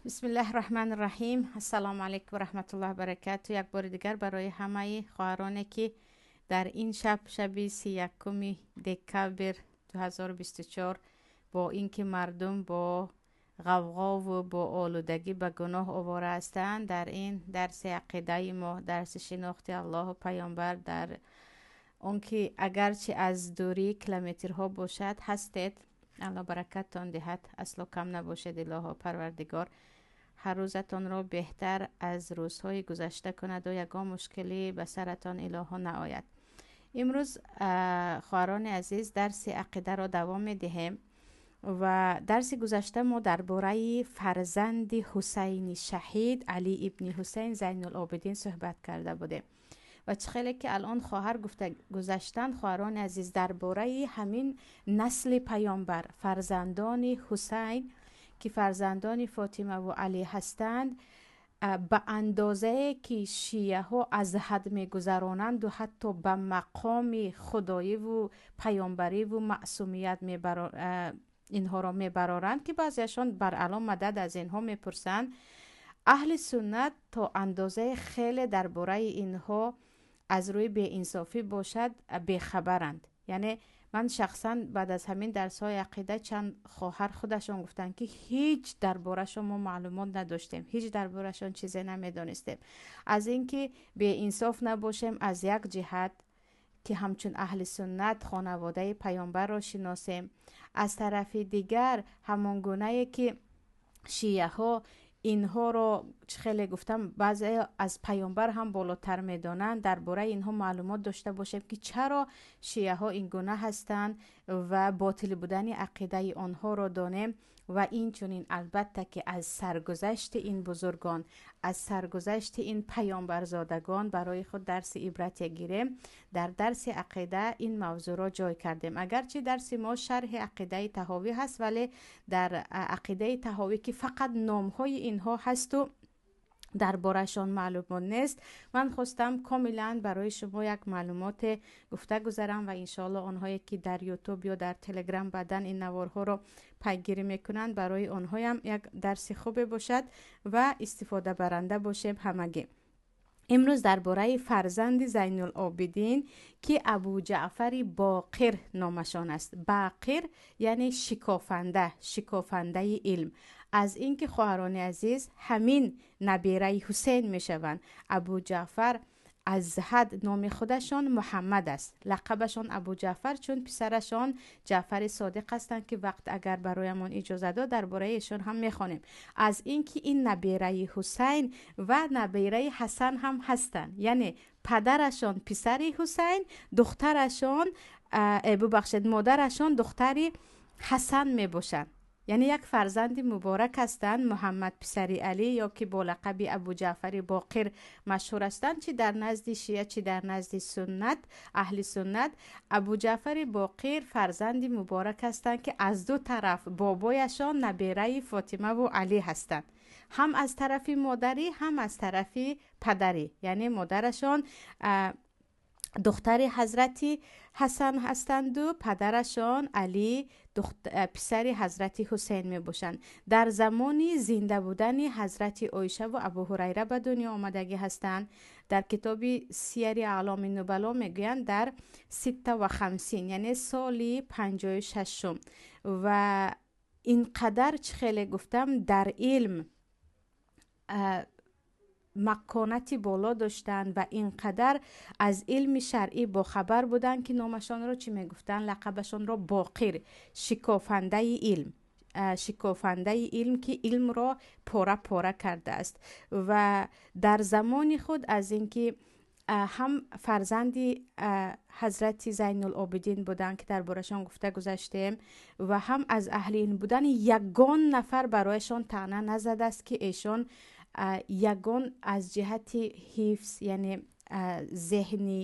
Бисмиллаҳи раҳмани раҳим. Ассалому алайкум ва раҳматуллоҳи баракату. Як бори дигар барои ҳамаи хоҳароне, ки дар ин шаб, шаби 31 декабр 2024, бо ин ки мардум бо ғавғову бо олудагӣ ба гуноҳ овора ҳастанд, дар ин дарси ақидаи мо, дарси шинохти Аллоҳу Паёмбар, дар он ки агарчи аз дурии километрҳо бошад, ҳастед. Аллоҳ баракаттон диҳад, асло кам набошед. Илоҳо Парвардигор ҳар рӯзатонро беҳтар аз рӯзҳои гузашта кунаду ягон мушкилӣ ба саратон, илоҳо, наояд. Имрӯз, хоҳарони азиз, дарси ақидаро давом медиҳем ва дарси гузашта мо дар бораи фарзанди Ҳусайни шаҳид, Алӣ ибни Ҳусайн Зайнулобидин суҳбат карда будем ва чӣ хеле ки алон хоҳар гуфта гузаштанд, хоҳарони азиз, дар бораи ҳамин насли паёмбар, фарзандони Ҳусайн, ки фарзандони Фотимаву Алӣ ҳастанд, ба андозае ки шияҳо аз ҳад мегузаронанду ҳатто ба мақоми худоиву паёмбариву маъсумият инҳоро мебароранд, ки баъзеашон бар ало мадад аз инҳо мепурсанд, аҳли суннат то андозаи хеле дар бораи инҳо аз рӯи беинсофӣ бошад, бехабаранд. Яъне ман шахсан баъд аз ҳамин дарсҳои ақида чанд хоҳар худашон гуфтанд, ки ҳеҷ дар борашон мо маълумот надоштем, ҳеҷ дар борашон чизе намедонистем. Аз ин ки беинсоф набошем, аз як ҷиҳат ки ҳамчун аҳли суннат хонаводаи паёмбарро шиносем, аз тарафи дигар ҳамон гунае ки шияҳо инҳоро, чӣ хеле гуфтам, баъзе аз паёмбар ҳам болотар медонанд, дар бораи инҳо маълумот дошта бошем, ки чаро шияҳо ин гуна ҳастанд ва ботил будани ақидаи онҳоро донем. Ва инчунин, албатта, ки аз саргузашти ин бузургон, аз саргузашти ин паёмбарзодагон барои худ дарси ибрате гирем. Дар дарси ақида ин мавзӯъро ҷой кардем. Агарчи дарси мо шарҳи ақидаи Таҳовӣ ҳаст, вале дар ақидаи Таҳовӣ, ки фақат номҳои инҳо ҳасту дар борашон маълумот нест, ман хостам комилан барои шумо як маълумоте гуфта гузарам ва иншоалло онҳое ки дар Ютуб ё дар Телеграм баъдан ин наворҳоро пайгирӣ мекунанд, барои онҳоям як дарси хубе бошад ва истифодабаранда бошем ҳамагӣ. Имрӯз дар бораи фарзанди Зайнулобидин, ки Абуҷаъфари Боқир номашон аст. Бақир яъне шикофанда, шикофандаи илм. Аз ин ки, хоҳарони азиз, ҳамин набераи Ҳусейн мешаванд. Абуҷаъфар аз ҳад номи худашон Муҳаммад аст, лақабашон Абуҷаъфар, чун писарашон Ҷаъфари Содиқ ҳастанд, ки вақт агар бароямон иҷоза дод, дар бораи эшон ҳам мехонем. Аз ин ки ин набераи Ҳусайн ва набераи Ҳасан ҳам ҳастанд, яъне падарашон писари Ҳусайн, духтарашон, бубахшед, модарашон духтари Ҳасан мебошанд, яъне як фарзанди муборак ҳастанд. Муҳаммад писари Алӣ ё ки бо лақаби Абуҷаъфари Боқир машҳур ҳастанд, чи дар назди шия, чи дар назди суннат, аҳли суннат. Абуҷаъфари Боқир фарзанди муборак ҳастанд, ки аз ду тараф бобояшон набераи Фотимаву Алӣ ҳастанд, ҳам аз тарафи модарӣ, ҳам аз тарафи падарӣ, яъне модарашон духтари ҳазрати Ҳасан ҳастанду падарашон Алӣ писари ҳазрати Ҳусейн мебошанд. Дар замони зинда будани ҳазрати Оишаву Абуҳурайра ба дунё омадагӣ ҳастанд. Дар китоби Сияри аъломи нубало мегӯянд, дар 56, яъне соли 56-ум. Ва ин қадар, чӣ хеле гуфтам, дар илм маконати боло доштанд ва ин қадар аз илми шаръӣ бохабар буданд, ки номашонро чӣ мегуфтанд? Лақабашонро Боқир, шикофандаи илм, шикофандаи илм, ки илмро пора пора кардааст. Ва дар замони худ, аз ин ки ҳам фарзанди ҳазрати Зайнулобидин буданд, ки дар борашон гуфта гузаштем, ва ҳам аз аҳли илм будан, ягон нафар барояшон таъна назадааст, ки эшон ягон аз ҷиҳати ҳифз, яъне зеҳнӣ,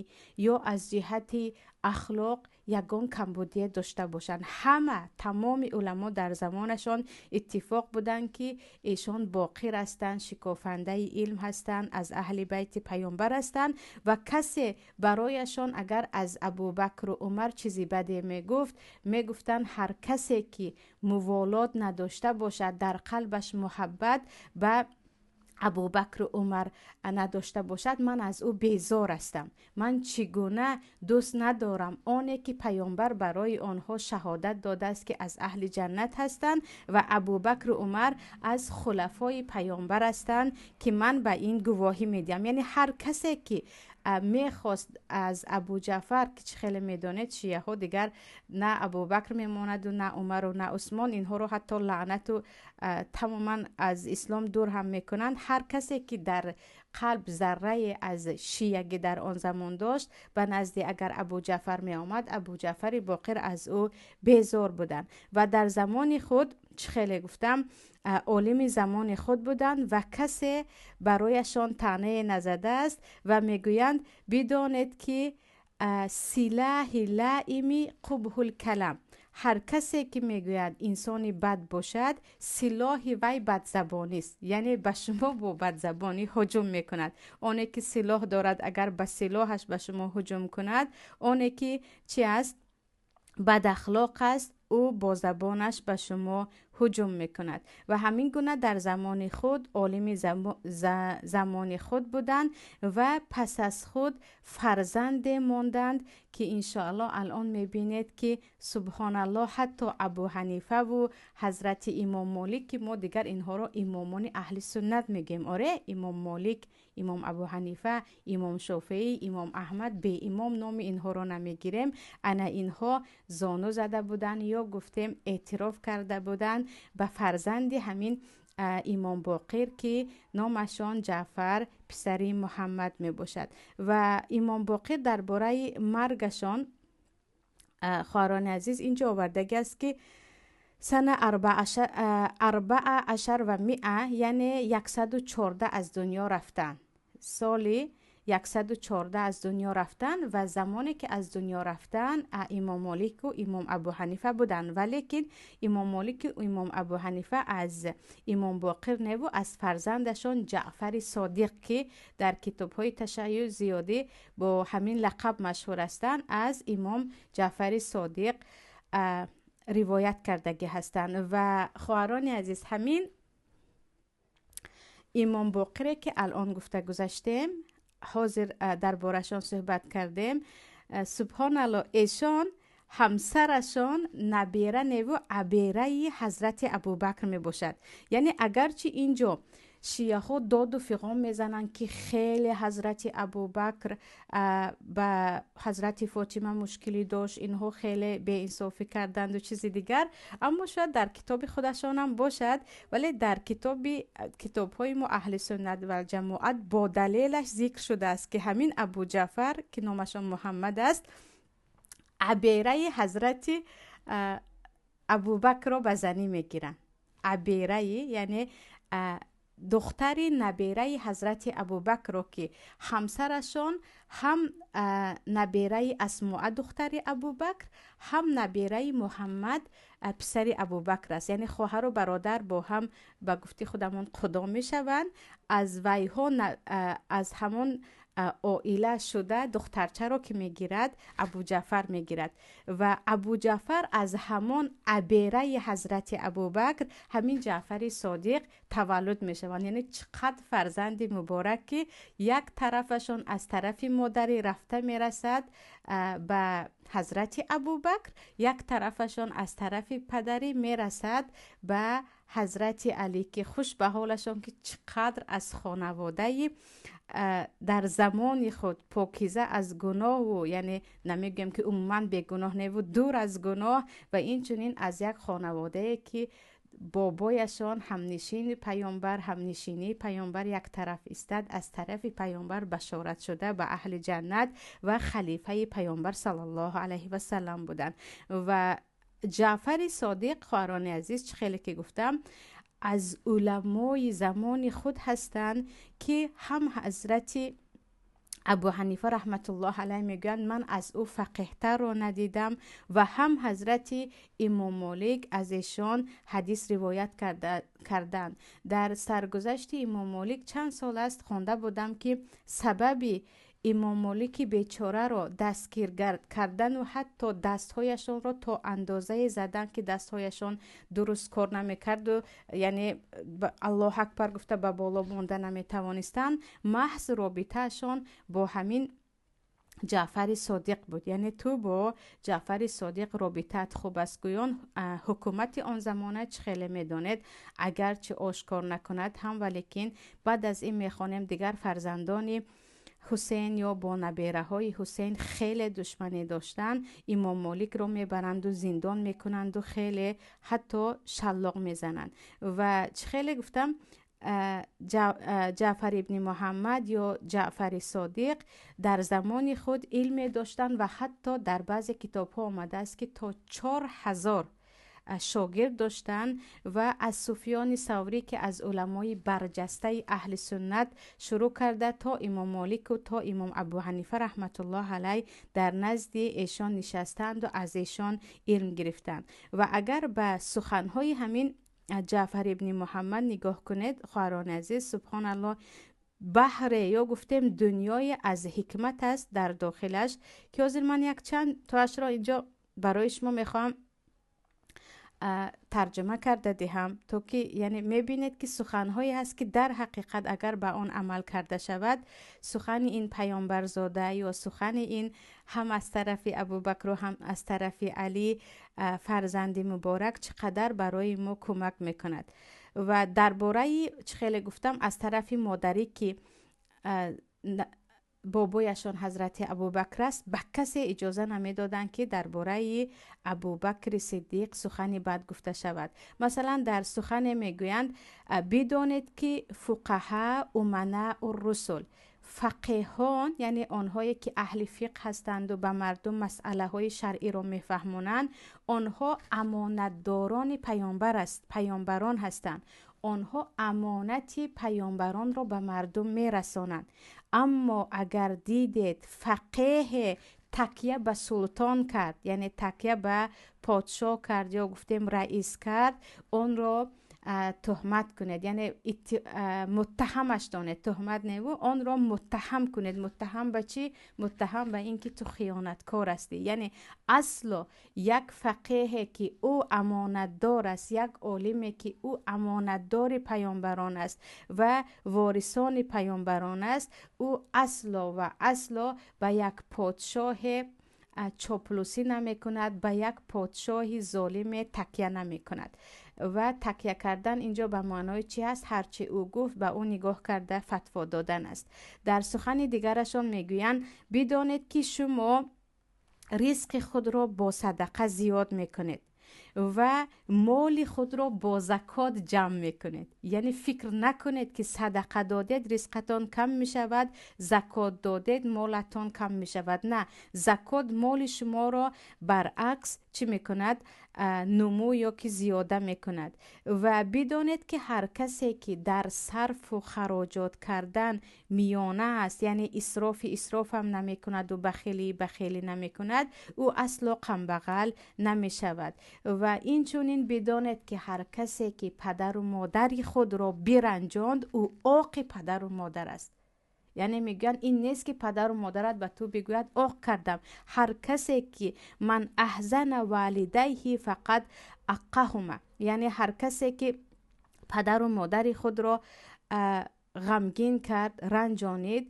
ё аз ҷиҳати ахлоқ. ягон камбудие дошта бошанд. Ҳама тамоми уламо дар замонашон иттифоқ буданд, ки эшон боқир ҳастанд, шикофандаи илм ҳастанд, аз аҳли байти паёмбар ҳастанд ва касе барояшон агар аз Абубакру Умар чизи баде мегуфт, мегуфтанд: ҳар касе ки муволот надошта бошад, дар қалбаш муҳаббат ба Абубакру Умар надошта бошад, ман аз ӯ безор ҳастам. Ман чӣ гуна дӯст надорам оне ки паёмбар барои онҳо шаҳодат додааст, ки аз аҳли ҷаннат ҳастанд ва Абубакру Умар аз хулафои паёмбар ҳастанд, ки ман ба ин гувоҳӣ медиҳам. Яъне ҳар касе ки мехост аз Абу Ҷаъфар, ки чӣ хеле медонед, шияҳо дигар на Абубакр мемонаду, на Умару, на Усмон, инҳоро ҳатто лаънату тамоман аз ислом дур ҳам мекунанд. Ҳар касе ки дар қалб заррае аз шиягӣ дар он замон дошт, ба назди агар Абу Ҷаъфар меомад, Абу Ҷаъфари Боқир аз ӯ безор буданд. Ва дар замони худ, чӣ хеле гуфтам, олими замони худ буданд ва касе барояшон таънае назадааст. Ва мегӯянд: бидонед, ки силаҳи лаими қубҳул калам. Ҳар касе ки мегӯяд инсони бад бошад, силоҳи вай бадзабонист, яъне ба шумо бо бадзабонӣ ҳуҷум мекунад. Оне ки силоҳ дорад, агар ба силоҳаш ба шумо ҳуҷум кунад, оне ки чи аст, бадахлоқ аст, ӯ бо забонаш ба шумо ҳуҷум мекунад. Ва ҳамин гуна дар замони худ олими замони худ буданд ва пас аз худ фарзанде монданд, ки иншоаллоҳ алон мебинед, ки субҳоналлоҳ, ҳатто Абу Ҳанифаву ҳазрати Имом Молик, ки мо дигар инҳоро имомони аҳли суннат мегӯем. Оре, Имом Молик, Имом Абу Ҳанифа, Имом Шофеӣ, Имом Аҳмад, беимом номи инҳоро намегирем. Ана инҳо зону зада буданд ё гуфтем эътироф карда буданд ба фарзанди ҳамин Имом Боқир, ки номашон Ҷаъфар писари Муҳаммад мебошад. Ва Имом Боқир дар бораи маргашон, хоҳарони азиз, инҷо овардагӣ аст, ки сана арбаа ашар ва миа, яъне 114 аз дунё рафтанд, соли 114 аз дунё рафтанд. Ва замоне ки аз дунё рафтанд, Имом Молику Имом Абу Ҳанифа буданд, валекин Имом Молику Имом Абу Ҳанифа аз Имом Боқир неву аз фарзандашон Ҷаъфари Содиқ, ки дар китобҳои ташайюъ зиёдӣ бо ҳамин лақаб машҳур ҳастанд, аз Имом Ҷаъфари Содиқ ривоят кардагӣ ҳастанд. Ва хоҳарони азиз, ҳамин Имом Боқире ки алон гуфта гузаштем, ҳозир дар борашон суҳбат кардем, субҳоналло, эшон ҳамсарашон набера неву абераи ҳазрати Абубакр мебошад. Яъне агарчи инҷо шияҳо доду фиғон мезананд, ки хеле ҳазрати Абубакр ба ҳазрати Фотима мушкилӣ дошт, инҳо хеле беинсофӣ карданду чизи дигар, аммо шояд дар китоби худашонам бошад, вале дар китобҳои мо аҳли суннат валҷамоат бо далелаш зикр шудааст, ки ҳамин Абу Ҷаъфар, ки номашон Муҳаммад аст, абераи ҳазрати Абубакрро ба занӣ мегиранд. Абераи, яъне духтари набераи ҳазрати Абубакрро, ки ҳамсарашон ҳам набераи Асмоа духтари Абубакр, ҳам набераи Муҳаммад писари Абубакр аст, яъне хоҳару бародар бо ҳам, ба гуфти худамон, худо мешаванд. Аз вайҳо, аз ҳамон оила шуда, духтарчаро ки мегирад, Абуҷаъфар мегирад. Ва Абуҷаъфар аз ҳамон абераи ҳазрати Абубакр ҳамин Ҷаъфари Содиқ таваллуд мешаванд. Яъне чӣ қадр фарзанди муборак, ки як тарафашон аз тарафи модарӣ рафта мерасад ба ҳазрати Абубакр, як тарафашон аз тарафи падарӣ мерасад ба ҳазрати Алӣ, ки хуш ба ҳолашон, ки чӣ қадр аз хонаводаи дар замони худ покиза аз гуноҳу, яъне намегӯем ки умуман бегуноҳ неву, дур аз гуноҳ, ва инчунин аз як хонаводае ки бобояшон ҳамнишини паёмбар, ҳамнишинии паёмбар як тараф истад, аз тарафи паёмбар башорат шуда ба аҳли ҷаннат ва халифаи паёмбар саллаллоҳу алайҳи васалам буданд. Ва Ҷаъфари Содиқ, хоҳарони азиз, чӣ хеле ки гуфтам, аз уламои замони худ ҳастанд, ки ҳам ҳазрати Абу Ҳанифа раҳматуллоҳ алайҳ мегӯянд, ман аз ӯ фақеҳтарро надидам ва ҳам ҳазрати Имом Молик аз эшон ҳадис ривоят карданд. Дар саргузашти Имом Молик чанд сол аст хонда будам, ки сабаби Имом Молики бечораро дастгир кардану ҳатто дастҳояшонро то андозае задан, ки дастҳояшон дуруст кор намекарду, яъне Аллоҳ акбар гуфта ба боло монда наметавонистанд, маҳз робитаашон бо ҳамин Ҷаъфари Содиқ буд. Яъне ту бо Ҷаъфари Содиқ робитаат хуб аст. Гӯён ҳукумати он замона, чӣ хеле медонед, агарчи ошкор накунад ҳам, валекин баъд аз ин мехонем, дигар фарзандони Ҳусейн ё бо набераҳои Ҳусейн хеле душманӣ доштанд. Имом Моликро мебаранду зиндон мекунанду хеле ҳатто шаллоқ мезананд. Ва чӣ хеле гуфтам, Ҷаъфар ибни Муҳаммад ё Ҷаъфари Содиқ дар замони худ илме доштанд ва ҳатто дар баъзе китобҳо омадааст, ки то 4000 шогирд доштанд ва аз Суфёни Саврӣ, ки аз уламои барҷастаи аҳли суннат, шурӯъ карда то Имом Молику то Имом Абу Ҳанифа раҳматуллоҳ алайҳ дар назди эшон нишастанду аз эшон илм гирифтанд. Ва агар ба суханҳои ҳамин Ҷаъфар ибни Муҳаммад нигоҳ кунед, хоҳарони азиз, субҳоналлоҳ, баҳре ё гуфтем дунёе аз ҳикмат аст дар дохилаш, ки ҳозир ман якчанд тоашро инҷо барои шумо мехоҳам тарҷума карда диҳам, то ки яъне мебинед, ки суханҳое ҳаст, ки дар ҳақиқат агар ба он амал карда шавад, сухани ин паёмбарзода ё сухани ин ҳам аз тарафи Абубакру, ҳам аз тарафи Алӣ фарзанди муборак чӣ қадар барои мо кӯмак мекунад. Ва дар бораи, чӣ хеле гуфтам, аз тарафи модарӣ, ки бобояшон ҳазрати Абубакр аст, ба касе иҷоза намедоданд, ки дар бораи Абубакри Сиддиқ сухани бад гуфта шавад. Масалан, дар сухане мегӯянд: бидонед, ки фуқаҳа уманаъу русул, фақеҳон, яъне онҳое ки аҳли фиқҳ ҳастанду ба мардум масъалаҳои шаръиро мефаҳмонанд, онҳо амонатдорони паёмбар аст, паёмбарон ҳастанд. Онҳо амонати паёмбаронро ба мардум мерасонанд. Аммо агар дидед фақеҳе такя ба султон кард, яъне такя ба подшоҳ кард ё гуфтем раис кард, онро туҳмат кунед, яъне муттаҳамаш донед. Туҳмат неву, онро муттаҳам кунед. Муттаҳам ба чӣ? Муттаҳам ба ин ки ту хиёнаткор ҳастӣ. Яъне асло як фақеҳе, ки ӯ амонатдор аст, як олиме, ки ӯ амонатдори паёмбарон аст ва ворисони паёмбарон аст, ӯ асло ва асло ба як подшоҳе чоплусӣ намекунад, ба як подшоҳи золиме такя намекунад. Ва такя кардан инҷо ба маънои чи аст? Ҳарчи ӯ гуфт, ба ӯ нигоҳ карда фатво додан аст. Дар сухани дигарашон мегӯянд: бидонед, ки шумо ризқи худро бо садақа зиёд мекунед ва моли худро бо закот ҷамъ мекунед. Яъне фикр накунед, ки садақа додед, ризқатон кам мешавад, закот додед, молатон кам мешавад. На, закот моли шуморо баръакс чӣ мекунад? Нумӯ ё ки зиёда мекунад. Ва бидонед, ки ҳар касе, ки дар сарфу хароҷот кардан миёна аст, яъне исрофи исрофам намекунаду бахилии бахилӣ намекунад, ӯ асло камбағал намешавад. Ва инчунин бидонед, ки ҳар касе, ки падару модари худро биранҷонд, ӯ оқи падару модар аст. Яъне мегӯянд, ин нест, ки падару модарат ба ту бигӯяд оқ кардам. Ҳар касе ки ман аҳзана валидайҳи фақат аққаҳума, яъне ҳар касе, ки падару модари худро ғамгин кард, ранҷонид,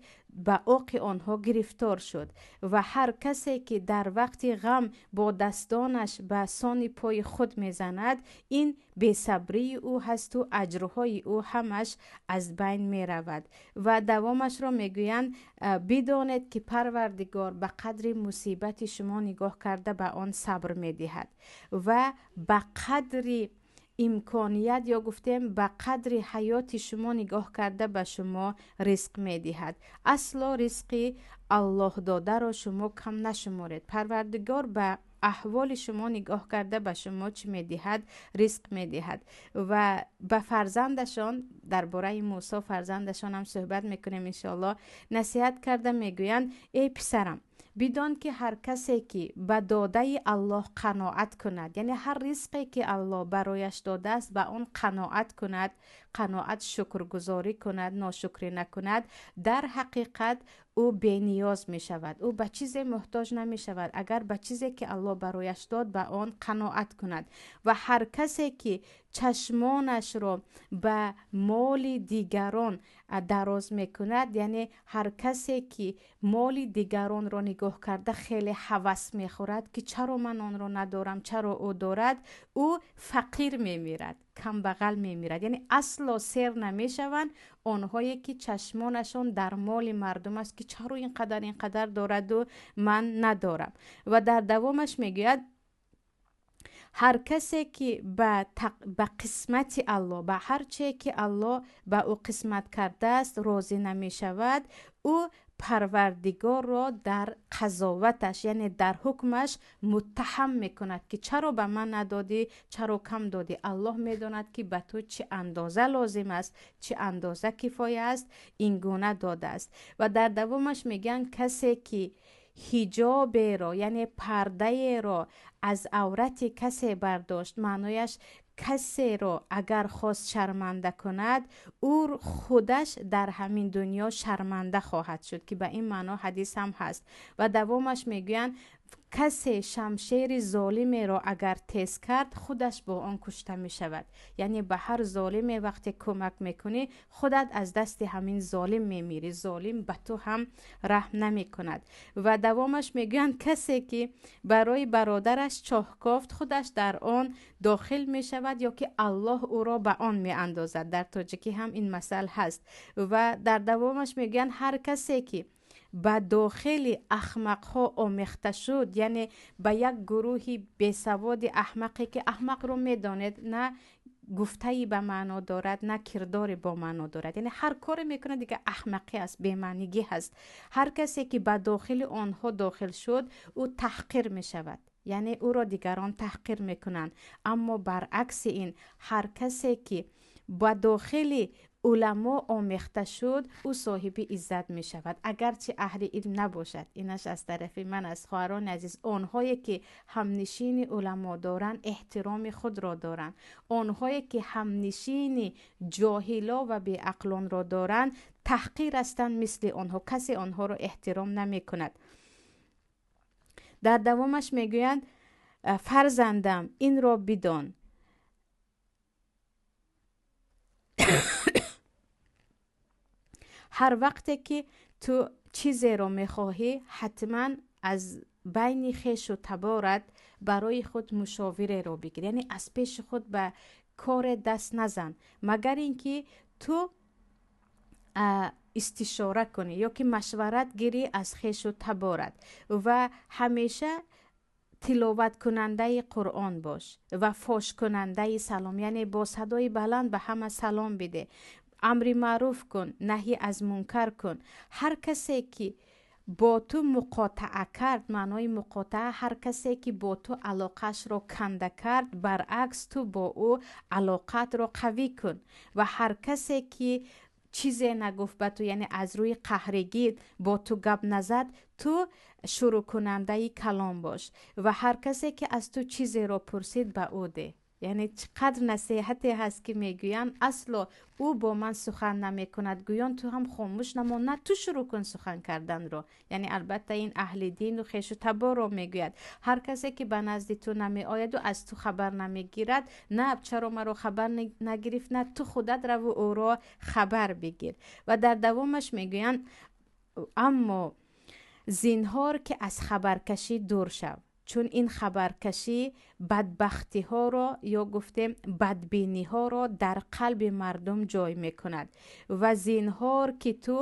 ба оқи онҳо гирифтор шуд. Ва ҳар касе, ки дар вақти ғам бо дастонаш ба сони пои худ мезанад, ин бесабрии ӯ ҳасту аҷрҳои ӯ ҳамаш аз байн меравад. Ва давомашро мегӯянд: бидонед, ки Парвардигор ба қадри мусибати шумо нигоҳ карда ба он сабр медиҳад ва ба қадри имконият ё гуфтем ба қадри ҳаёти шумо нигоҳ карда ба шумо ризқ медиҳад. Асло ризқи Аллоҳ додаро шумо кам нашуморед. Парвардигор ба Аҳволи шумо нигоҳ карда ба шумо чӣ медиҳад? Ризқ медиҳад. Ва ба фарзандашон, дар бораи Мусо фарзандашон ҳам суҳбат мекунем иншоаллоҳ, насиҳат карда мегӯянд: эй писарам, бидон ки ҳар касе ки ба додаи Аллоҳ қаноат кунад, яъне ҳар ризқе ки Аллоҳ барояш додааст ба он қаноат кунад, қаноат шукргузорӣ кунад, ношукрӣ накунад, дар ҳақиқат ӯ бениёз мешавад, ӯ ба чизе муҳтоҷ намешавад, агар ба чизе ки Аллоҳ барояш дод ба он қаноат кунад. Ва ҳар касе ки чашмонашро ба моли дигарон дароз мекунад, яъне ҳар касе ки моли дигаронро нигоҳ карда хеле ҳавас мехӯрад ки чаро ман онро надорам, чаро ӯ дорад, ӯ фақир мемирад, камбағал мемирад. Яъне асло сер намешаванд онҳое ки чашмонашон дар моли мардум аст ки чаро ин қадар ин қадар дораду ман надорам. Ва дар давомаш мегӯяд: ҳар касе ки ба қисмати Аллоҳ, ба ҳар чие ки Аллоҳ ба ӯ қисмат кардааст розӣ намешавад, ӯ Парвардигорро дар қазоваташ, яъне дар ҳукмаш муттаҳам мекунад ки чаро ба ман надодӣ, чаро кам додӣ. Аллоҳ медонад ки ба ту чӣ андоза лозим аст, чӣ андоза кифоя аст, ин гуна додааст. Ва дар давомаш мегӯянд: касе ки ҳиҷоберо, яъне пардаеро аз аврати касе бардошт, маънояш касеро агар хост шарманда кунад, ӯ худаш дар ҳамин дунё шарманда хоҳад шуд, ки ба ин маъно ҳадис ҳам ҳаст. Ва давомаш мегӯянд: касе шамшери золимеро агар тез кард, худаш бо он кушта мешавад. Яъне ба ҳар золиме вақте кӯмак мекунӣ, худат аз дасти ҳамин золим мемирӣ, золим ба ту ҳам раҳм намекунад. Ва давомаш мегӯянд: касе ки барои бародараш чоҳ кофт, худаш дар он дохил мешавад ё ки Аллоҳ ӯро ба он меандозад. Дар тоҷикӣ ҳам ин масал ҳаст. Ва дар давомаш мегӯянд: ҳар касе ки ба дохили ахмақҳо омехта шуд, яъне ба як гурӯҳи бесаводи аҳмақе ки аҳмақро медонед, на гуфтаи ба маъно дорад, на кирдоре бо маъно дорад, яъне ҳар коре мекунад дига аҳмақӣ аст, бемаънигӣ ҳаст. Ҳар касе ки ба дохили онҳо дохил шуд, ӯ таҳқир мешавад, яъне ӯро дигарон таҳқир мекунанд. Аммо баръакси ин, ҳар касе ки ба дохили уламо омехта шуд, ӯ соҳиби иззат мешавад, агарчи аҳли илм набошад. Инаш аз тарафи ман аст. Хоҳарони азиз, онҳое ки ҳамнишини уламо доранд, эҳтироми худро доранд. Онҳое ки ҳамнишини ҷоҳило ва беақлонро доранд, таҳқир ҳастанд мисли онҳо, касе онҳоро эҳтиром намекунад. Дар давомаш мегӯянд: фарзандам, инро бидон, ҳар вақте ки ту чизеро мехоҳӣ, ҳатман аз байни хешу таборат барои худ мушовиреро бигир, яъне аз пеши худ ба коре даст назан, магар ин ки ту истишора кунӣ ё ки машварат гирӣ аз хешу таборат. Ва ҳамеша тиловаткунандаи Қуръон бош ва фошкунандаи салом, яъне бо садои баланд ба ҳама салом биде, амри маъруф кун, наҳӣ аз мункар кун. Ҳар касе ки бо ту муқотаа кард, маънои муқотаа ҳар касе ки бо ту алоқаашро канда кард, баръакс ту бо ӯ алоқаатро қавӣ кун. Ва ҳар касе ки чизе нагуфт ба ту, яъне аз рӯи қаҳригӣ бо ту гап назад, ту шурӯъкунандаи калом бош. Ва ҳар касе ки аз ту чизеро пурсид, ба ӯ деҳ. Яъне чӣ қадр насиҳате ҳаст ки мегӯянд асло ӯ бо ман сухан намекунад, гӯён ту ҳам хомӯш намон, на ту шурӯъ кун сухан карданро. Яъне албатта ин аҳли дину хешу таборро мегӯяд. Ҳар касе ки ба назди ту намеояду аз ту хабар намегирад, на чаро маро хабар нагирифт, на ту худат раву ӯро хабар бигир. Ва дар давомаш мегӯянд: аммо зинҳор ки аз хабаркашӣ дур шав, чун ин хабаркашӣ бадбахтиҳоро ё гуфтем бадбиниҳоро дар қалби мардум ҷой мекунад. Ва зинҳор ки ту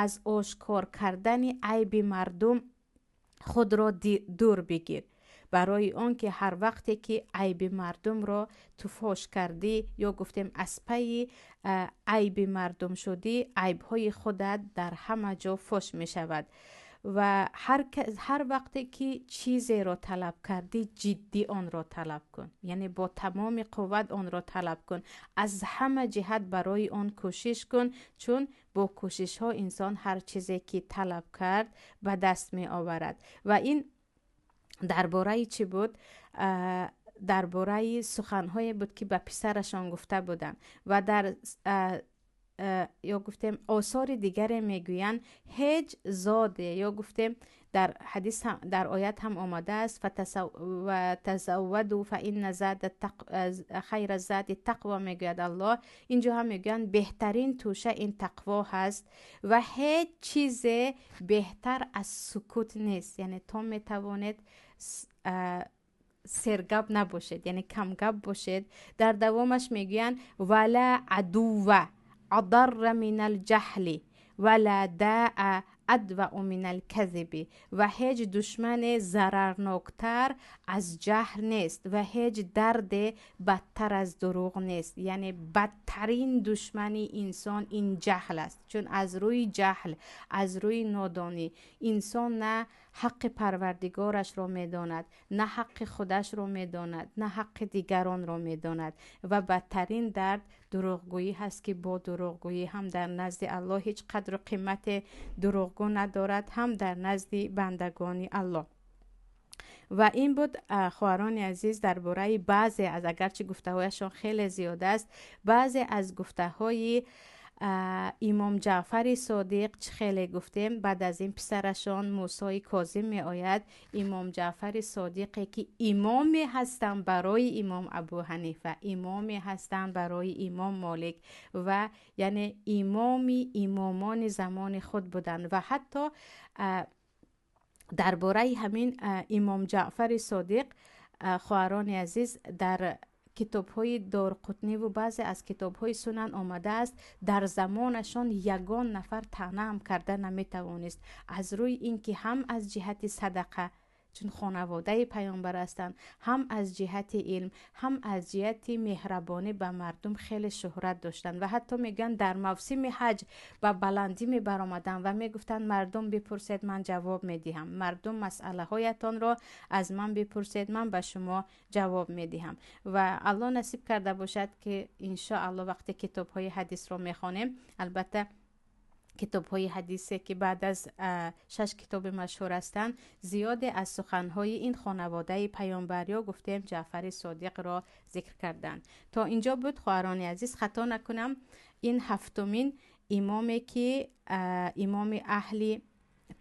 аз ошкор кардани айби мардум худро дур бигир, барои он ки ҳар вақте ки айби мардумро ту фош кардӣ ё гуфтем аз пайи айби мардум шудӣ, айбҳои худат дар ҳама ҷо фош мешавад. Ва ҳар вақте ки чизеро талаб кардӣ, ҷиддӣ онро талаб кун, яъне бо тамоми қувват онро талаб кун, аз ҳама ҷиҳат барои он кӯшиш кун, чун бо кӯшишҳо инсон ҳар чизе ки талаб кард ба даст меоварад. Ва ин дар бораи чӣ буд? Дар бораи суханҳое буд, ки ба писарашон гуфта буданд. Ва дар ё гуфтем осори дигаре мегӯянд, ҳеҷ зоде, ё гуфтем дар ҳадис, дар оят ҳам омадааст: وتزودوا فإن خير الزاد التقوى, мегӯяд Аллоҳ. Инҷо ҳам мегӯянд, беҳтарин тӯша ин тақво ҳаст ва ҳеҷ чизе беҳтар аз сукут нест, яъне то метавонед сергап набошед, яъне камгап бошед. Дар давомаш мегӯянд: ولا عدو أضر من الجهل ولا داء أدوأ من الكذب. Ва ҳеҷ душмане зарарноктар аз ҷаҳл нест ва ҳеҷ дарде бадтар аз дурӯғ нест. Яъне бадтарин душмани инсон ин ҷаҳл аст, чун аз рӯи ҷаҳл, аз рӯи нодонӣ инсон на ҳаққи Парвардигорашро медонад, на ҳаққи худашро медонад, на ҳаққи дигаронро медонад. Ва бадтарин дард дурӯғгӯӣ ҳаст, ки бо дурӯғгӯӣ ҳам дар назди Аллоҳ ҳеҷ қадру қимате дурӯғгӯ надорад, ҳам дар назди бандагони Аллоҳ. Ва ин буд, хоҳарони азиз, дар бораи баъзе аз, агарчи гуфтаҳояшон хеле зиёд аст, баъзе аз гуфтаҳои имом Ҷаъфари Содиқ. Чӣ хеле гуфтем, баъд аз ин писарашон Мусои Козим меояд. Имом Ҷаъфари Содиқе, ки имоме ҳастанд барои имом Абу Ҳанифа, имоме ҳастанд барои имом Молик ва яъне имоми имомони замони худ буданд. Ва ҳатто дар бораи ҳамин имом Ҷаъфари Содиқ, хоҳарони азиз, дар китобҳои Дорқутниву баъзе аз китобҳои сунан омадааст, дар замонашон ягон нафар таънаам карда наметавонист, аз рӯи ин ки ҳам аз ҷиҳати садақа, чун хонаводаи паёмбар ҳастанд, ҳам аз ҷиҳати илм, ҳам аз ҷиҳати меҳрабонӣ ба мардум хеле шӯҳрат доштанд. Ва ҳатто мегӯянд, дар мавсими ҳаҷ ба баландӣ мебаромаданд ва мегуфтанд: «Мардум, бипурсед, ман ҷавоб медиҳам. Мардум, масъалаҳоятонро аз ман бипурсед, ман ба шумо ҷавоб медиҳам». Ва Аллоҳ насиб карда бошад, ки иншоалло вақте китобҳои ҳадисро мехонем, албатта китобҳои ҳадисе, ки баъд аз шаш китоби машҳур ҳастанд, зиёде аз суханҳои ин хонаводаи паёмбар, ё гуфтем Ҷаъфари Содиқро зикр карданд. То инҷо буд, хоҳарони азиз. Хато накунам, ин ҳафтумин имоме, ки имоми аҳли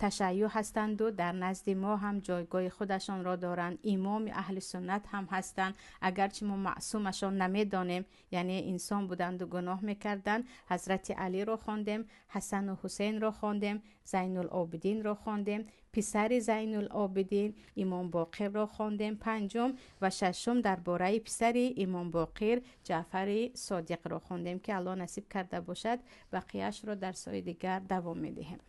ташайюъ ҳастанду дар назди мо ҳам ҷойгоҳи худашонро доранд, имоми аҳли суннат ҳам ҳастанд, агарчи мо маъсумашон намедонем, яъне инсон буданду гуноҳ мекарданд. Ҳазрати Алиро хондем, Ҳасану Ҳусейнро хондем, Зайнулобидинро хондем, писари Зайнулобидин имом Боқирро хондем панҷум, ва шашум дар бораи писари имом Боқир Ҷаъфари Содиқро хондем, ки Аллоҳ насиб карда бошад, бақияшро дар сои дигар давом медиҳем.